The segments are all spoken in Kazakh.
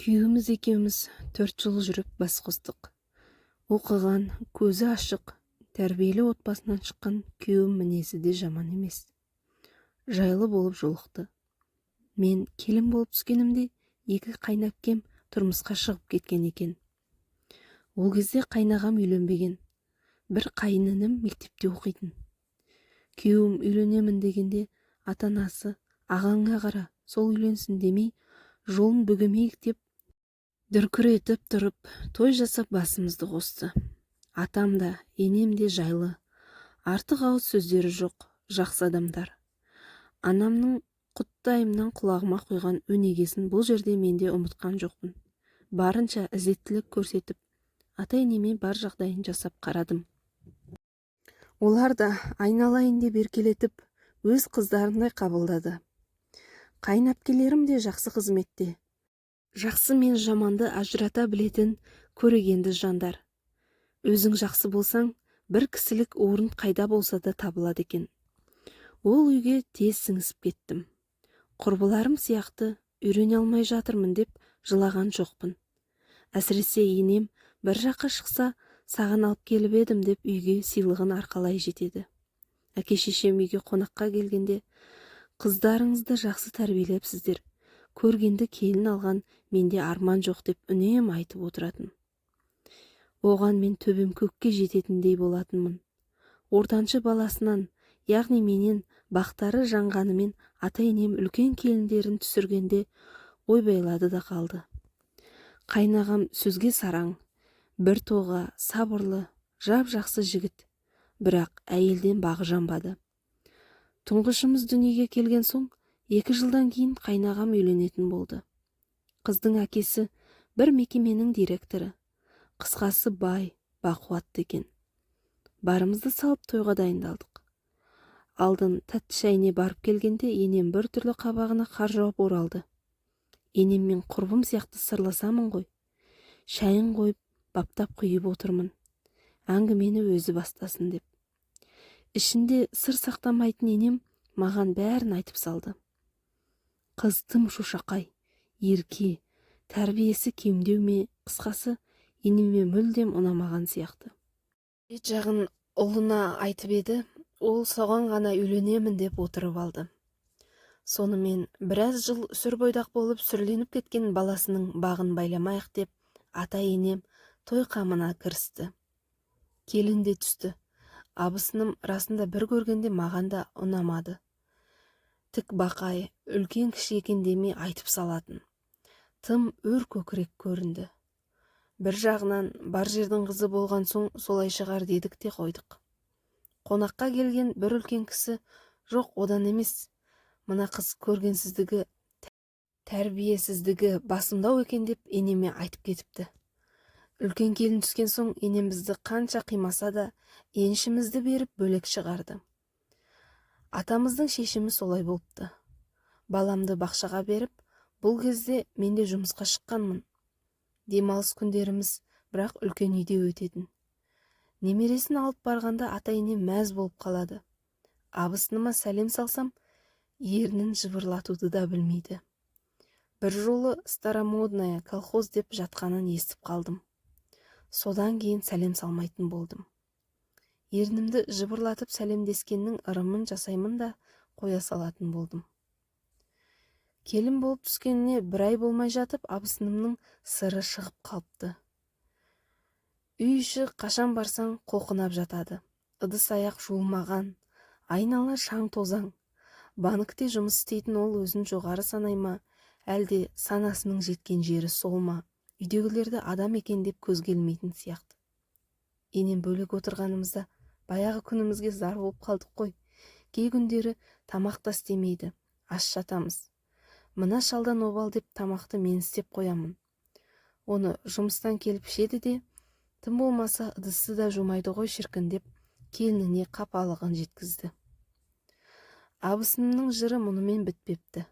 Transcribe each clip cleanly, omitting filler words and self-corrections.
Күйеуіміз екеуміз 4 жыл жүріп бас қостық. Оқыған, көзі ашық, тәрбиелі отбасынан шыққан күйеуім мінезі де жаман емес. Жайлы болып жолықты. Мен келін болып түскенімде екі қайынәпкем тұрмысқа шығып кеткен екен. Ол кезде қайнағам үйленбеген. Бір қайын інім мектепте оқитын. Күйеуім үйленемін дегенде ата-анасы ағаңа қара, сол үйленсін демей, жолын бөгемейік деп дүркіретіп тұрып той жасап басымызды қосты. Атам да, енем де жайлы. Артық ауыз сөздері жоқ, жақсы адамдар. Анамның құттайымнан құлағыма құйған өнегесін бұл жерде мен де ұмытқан жоқпын. Барынша ізеттілік көрсетіп, ата-енеме бар жағдайын жасап қарадым. Олар да айналайын деп еркелетіп, өз қыздарындай қабылдады. Қайын әпкелерім де жақсы қызметте. Жақсы мен жаманды ажырата білетін көрегенді жандар. Өзің жақсы болсаң, бір кісілік орын қайда болса да табылады екен. Ол үйге тез сіңісіп кеттім. Құрбыларым сияқты үйрене алмай жатырмын деп жылаған жоқпын. Әсіресе енем бір жаққа шықса, саған алып келіп едім деп үйге сыйлығын арқалай жетеді. Әке-шешем үйге қонаққа келгенде, қыздарыңызды жақсы тәрбиелепсіздер, көргенді келін алған менде арман жоқ деп үнемі айтып отыратын. Оған мен төбем көкке жететіндей болатынмын. Ортаншы баласынан, яғни менен бақтары жанғанымен ата-енем үлкен келіндерін түсіргенде ойбайлады да қалды. Қайнағам сөзге сараң, бір тоға, сабырлы, жап-жақсы жігіт, бірақ әйелден бағы жанбады. Тұңғышымыз дүниеге келген соң, 2 жылдан кейін қайнағам үйленетін болды. Қыздың әкесі бір мекеменің директоры. Қысқасы, бай, бақуатты екен. Барымызды салып тойға дайындалдық. Алдын тәтті шайіне барып келгенде енем бір түрлі қабағына қар жауып оралды. Енеммен құрбым сияқты сырласамын ғой. Шайын қойып, баптап құйып отырмын. Әңгімені өзі бастасын деп. Ішінде сыр сақтамайтын енем маған бәрін айтып салды. Қыз тым шошақай, ерке, тәрбиесі кемдеу ме, қысқасы, енеме мүлдем ұнамаған сияқты. Бет жағын ұлына айтып еді, ол соған ғана үйленемін деп отырып алды. Сонымен біраз жыл сүрбойдақ болып сүрленіп кеткен баласының бағын байламайық деп ата-енем той қамына кірісті. Келін де түсті. Абысыным расында бір көргенде маған да ұнамады. Тік бақай, үлкен кіші екен демей айтып салатын. Тым өр көкірек көрінді. Бір жағынан бар жердің қызы болған соң солай шығар дедік те қойдық. Қонаққа келген бір үлкен кісі, жоқ, одан емес, мына қыз көргенсіздігі, тәрбиесіздігі басымдау екен деп енеме айтып кетіпті. Үлкен келін түскен соң енем бізді қанша қимаса да еншімізді беріп бөлек шығарды. Атамыздың шешімі солай болыпты. Баламды бақшаға беріп, бұл кезде мен де жұмысқа шыққанмын. Демалыс күндеріміз бірақ үлкен үйде өтетін. Немересін алып барғанда ата-енем мәз болып қалады. Абысыныма сәлем салсам, ернін жыбырлатуды да білмейді. Бір жолы старомодная колхоз деп жатқанын естіп қалдым. Содан кейін сәлем салмайтын болдым. Ернімді жыбырлатып сәлемдескеннің ырымын жасаймын да қоя салатын болдым. Келін болып түскеніне бір ай болмай жатып абысынымның сыры шығып қалыпты. Үй іші қашан барсаң қоқынап жатады. Ыдыс-аяқ жуылмаған, айнала шаң-тозаң. Банкте жұмыс істейтін ол өзін жоғары санай ма, әлде санасының жеткен жері сол ма, үйдегілерді адам екен деп көзге ілмейтін сияқты. Енем бөлек отырғанымызда баяғы күнімізге зар болып қалдық қой. Кей күндері тамақ та істемейді, аш жатамыз. Мына шалдан обал деп тамақты мен істеп қоямын. Оны жұмыстан келіп ішеді де, тым болмаса ыдысты да жумайды ғой шіркін деп келініне қапалығын жеткізді. Абысынымның жыры мұнымен бітпепті.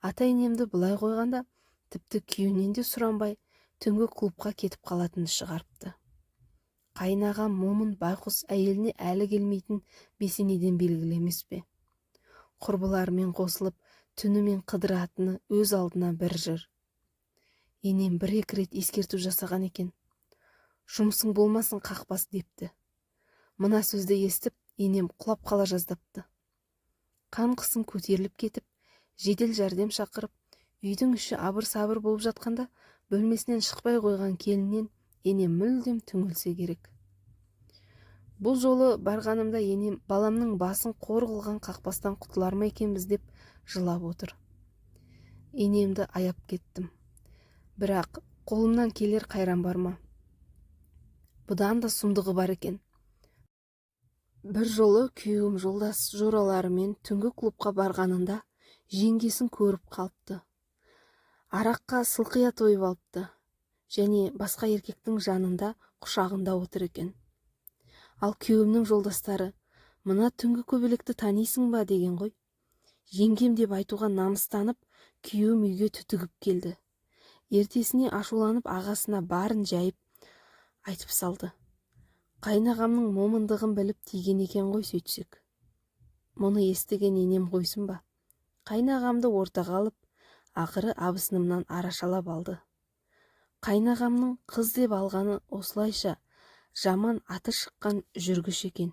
Ата-енемді былай қойғанда, тіпті күйеуінен де сұранбай түнгі клубқа кетіп қалатынды шығарыпты. Қайынағам Момын байқұс әйеліне әлі келмейтін бесенеден белгілі емес пе? Құрбыларымен қосылып, түнімен қыдыратыны өз алдына бір жыр. Енем бір-екі рет ескерту жасаған екен. Жұмысың болмасын, қақбас, депті. Мына сөзді естіп, енем құлап қала жаздапты. Қан қысым көтеріліп кетіп, жедел жәрдем шақырып, үйдің іші абыр-сабыр болып жатқанда, бөлмесінен шықпай қойған келіннен енем мүлдем түңілсе керек. Бұл жолы барғанымда енем баламның басын қор қылған қақбастан құтылар ма екенбіз деп жылап отыр. Енемді аяп кеттім. Бірақ қолымнан келер қайран бар ма? Бұдан да сұмдығы бар екен. Бір жолы күйеуім жолдас жораларымен түнгі клубқа барғанында жеңгесін көріп қалыпты. Араққа сылқия тойып алыпты және басқа еркектің жанында, құшағында отыр екен. Ал күйеуімнің жолдастары: «Мына түнгі көбелекті танисың ба?» – деген ғой. Жеңгем деп айтуға намыстанып, күйеуім үйге түтігіп келді. Ертесіне ашуланып, ағасына барын жайып айтып салды. Қайынағамның момындығын біліп тиген екен ғой сөйтсек. Мұны естіген енем қойсын ба, қайынағамды ортаға алып, ақыры абысынымнан арашалап алды. Қайынағамның қыз деп алғаны осылайша жаман аты шыққан жүргіш екен.